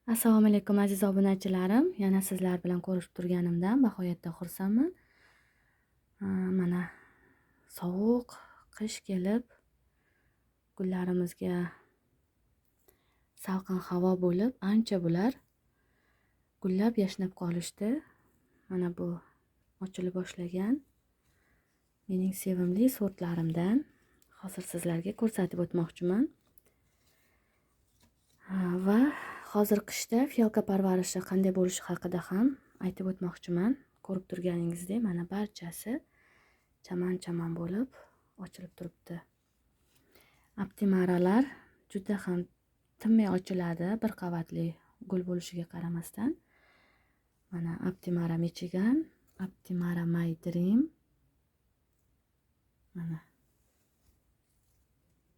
Assalomu alaykum aziz obunachilarim. Yana sizlar bilan ko'rishib turganimdan bag'oyatda xursandman. Mana sovuq qish kelib, gullarimizga salqin havo bo'lib, ancha bular gullab yashnab qolishdi. Mana bu ochila boshlagan mening sevimli sortlarimdan hozir sizlarga ko'rsatib o'tmoqchiman. Va hozir qishda fiyalka parvarishi qanday bo'lishi haqida ham aytib o'tmoqchiman. Ko'rib turganingizdek, mana barchasi chaman-chaman bo'lib ochilib turibdi. Optimaralar juda ham tinmay ochiladi, bir qavatli gul bo'lishiga qaramasdan. Mana Optimara Michigan, Optimara My Dream.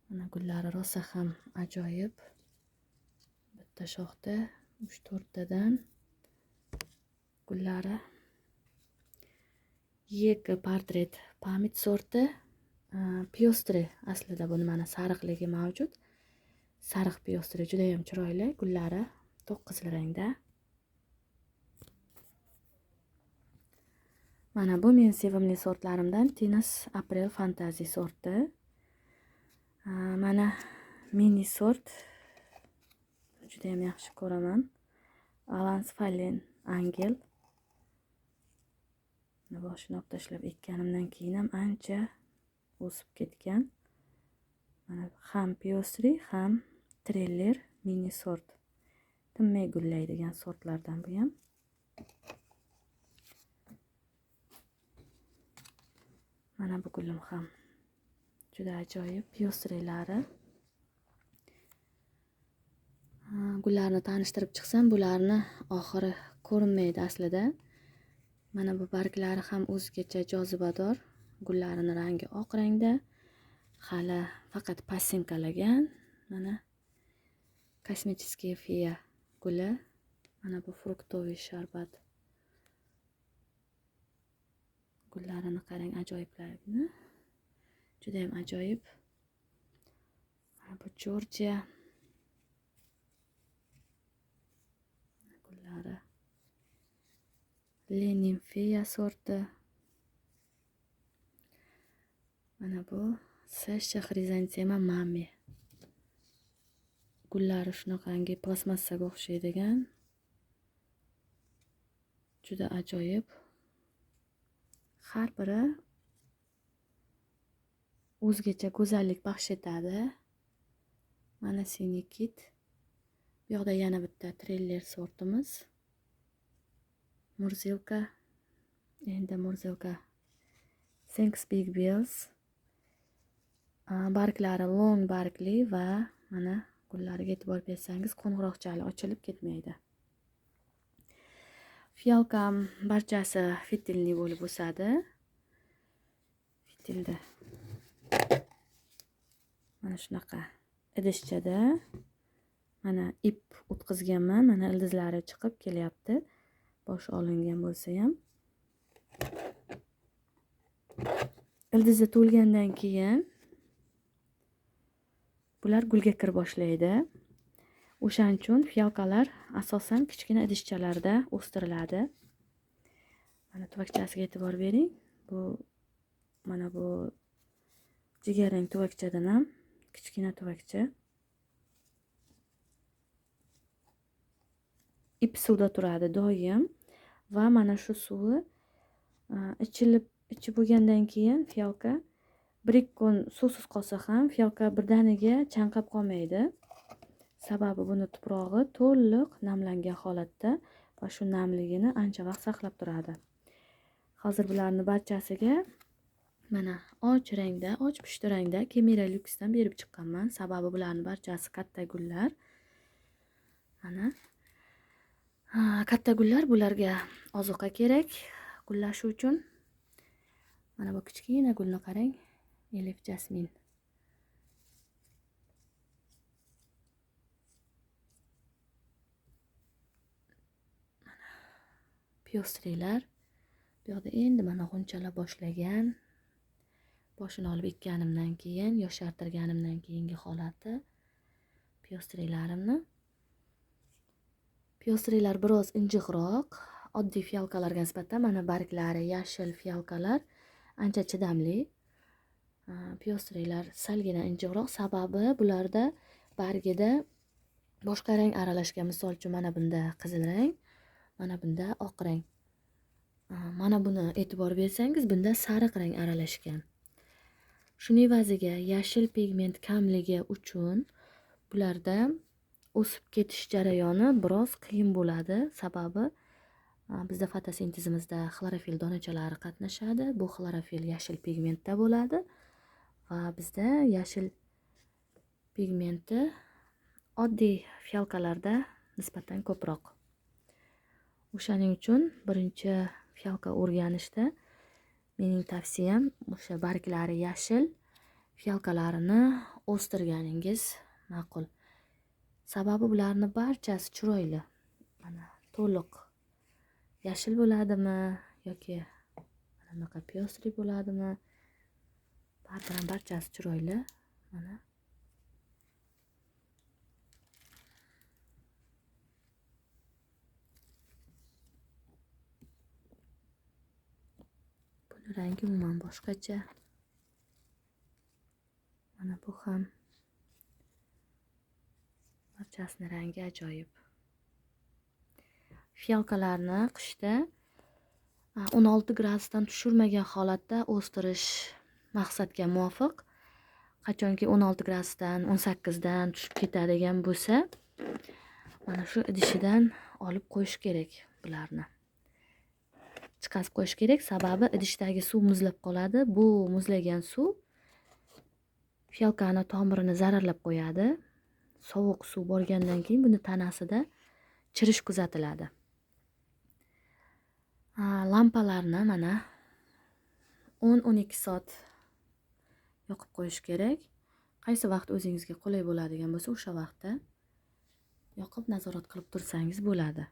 Mana gullari rosa ham ajoyib. Bitta shoxda 3-4 tadan gullari. Yeka portret pamit sorti, piostri aslida buni mana sariqligi mavjud. Sariq piostri juda ham chiroyli, gullari to'q qizil rangda. Mana bu men sevimli sortlarimdan Tinas Aprel Fantasy sorti. Mana mini sort. Juda ham yaxshi ko'raman. Alans Fallen Angel. Buni boshini olib tashlab ekkanimdan keyin ham ancha o'sib ketgan. Mana ham piostri, ham treller mini sort. Tinmay gullaydigan sortlardan bu ham. Mana bu gulim ham juda ajoyib piostrilari. Gullarni tanishtirib chiqsam, bularni oxiri ko'rinmaydi aslida. Mana bu barglari ham o'zgacha jozibador. Gullarining rangi oq rangda. Hali faqat pasinkalagan. Mana kosmический fiya guli. Mana bu fruktoviy sharbat. Gullarini qarang, ajoyiblarini. Juda ham ajoyib. Mana bu Georgia. Gullari. Lenin fiya sorti. Mana bu Sasha xrizantema mami. Gullari shunaqangi plastmassaga o'xshaydigan. Juda ajoyib. Har biri o'zgacha go'zallik baxsh etadi. Mana sinikit. Bu yoqda yana bitta treller sortimiz. Murzilka. Endi Murzilka. Thanks Big Bills. Barglari long bargli va mana gullariga e'tibor bersangiz qo'ng'iroqchali ochilib ketmaydi. Fiyalkam barchasi fitilli bo'lib o'sadi. Fitilda mana shunaqa idishchada mana ip o'tkazganman, mana ildizlari chiqib kelyapti. Bosh olingan bo'lsa ham. Ildizi to'lgandan keyin bular gulga kira boshlaydi. O'shaning uchun fiyalkalar asosan kichkina idishchalarda o'stiriladi. Mana tuvakchasiga e'tibor bering. Bu mana bu jigarrang tuvakchadan ham kichkina tuvakcha. Ip suvda turadi doim va mana shu suvi ichib bo'lgandan keyin fiyalka 1-2 kun suvsiz qolsa ham fiyalka birdaniga chanqab qolmaydi. Sababi buni tuprog'i to'liq namlangan holatda va shu namligini ancha vaqt saqlab turadi. Hozir bularni barchasiga mana och rangda, och pushti rangda Kemira Luxdan berib chiqqanman. Sababi bularni barchasi katta gullar. Mana katta gullar, bularga ozuqa kerak gullashi uchun. Mana bu kichkina gulni qarang, Elif Jasmin. Mana piostrilar. Bu yoqda endi mana g'unchala boshlagan. Boshini olib ekkanimdan keyin, yoshartirganimdan keyingi holati piostrilarimni. Пёстрый lar biroz injiqroq, oddiy фиалка larga nisbatan mana barglari yashil фиалка lar ancha chidamli. Пёстрый lar salgina injiqroq, sababi bularda bargida boshqa rang aralashgan. Misol uchun mana bunda qizil rang, mana bunda oq rang. Mana buni e'tibor bersangiz, bunda sariq rang aralashgan. Shuning evaziga yashil pigment kamligi uchun bularda o'sib ketish jarayoni biroz qiyin bo'ladi. Sababi bizda fotosintezimizda xlorofil donachalari qatnashadi. Bu xlorofil yashil pigmentda bo'ladi va bizda yashil pigmenti oddiy фиалка larda nisbatan ko'proq. O'shaning uchun birinchi фиалка o'rganishda mening tavsiyam o'sha barglari yashil фиалка larini o'stirganingiz ma'qul. Sababi bularni barchasi chiroyli. Mana to'liq yashil bo'ladimi yoki mana bunaqa пёстрый bo'ladimi? Baribir ham barchasi chiroyli. Mana buni rangi umuman boshqacha. Mana bu ham barchasini rangi ajoyib. Фиалка larni qishda 16 gradusdan tushirmagan holatda o'stirish maqsadga muvofiq. Qachonki 16 gradusdan, 18 dan tushib ketadigan bo'lsa, mana shu idishidan olib qo'yish kerak bularni. Chiqarib qo'yish kerak, sababi idishdagi suv muzlab qoladi. Bu muzlagan suv фиалка ni tomirini zararlab qo'yadi. Sovuq suv borgandan keyin buni tanasida chirish kuzatiladi. Lampalarni mana 10-12 soat yoqib qo'yish kerak. Qaysi vaqt o'zingizga qulay bo'ladigan bo'lsa, o'sha vaqtda yoqib nazorat qilib tursangiz bo'ladi.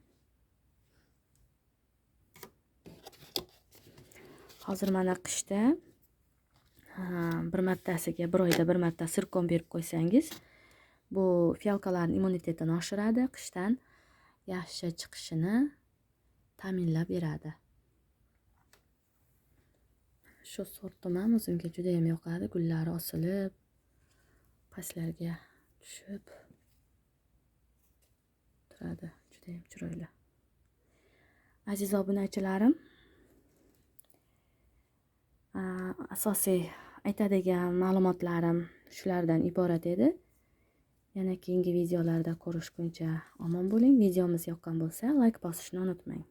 Hozir mana qishda bir martasiga, bir oyda bir marta sirkon berib qo'ysangiz, bu фиалка larning immunitetini oshiradi, qishdan yaxshi chiqishini ta'minlab beradi. Shu sortim ham o'zimga juda ham yoqadi. Gullari osilib, pastlarga tushib turadi. Juda ham chiroyli. Aziz obunachilarim, asosiy aytadigan ma'lumotlarim shulardan iborat edi. Yana keyingi videolarda ko'rishguncha omon bo'ling. Videomiz yoqqan bo'lsa, like bosishni unutmang.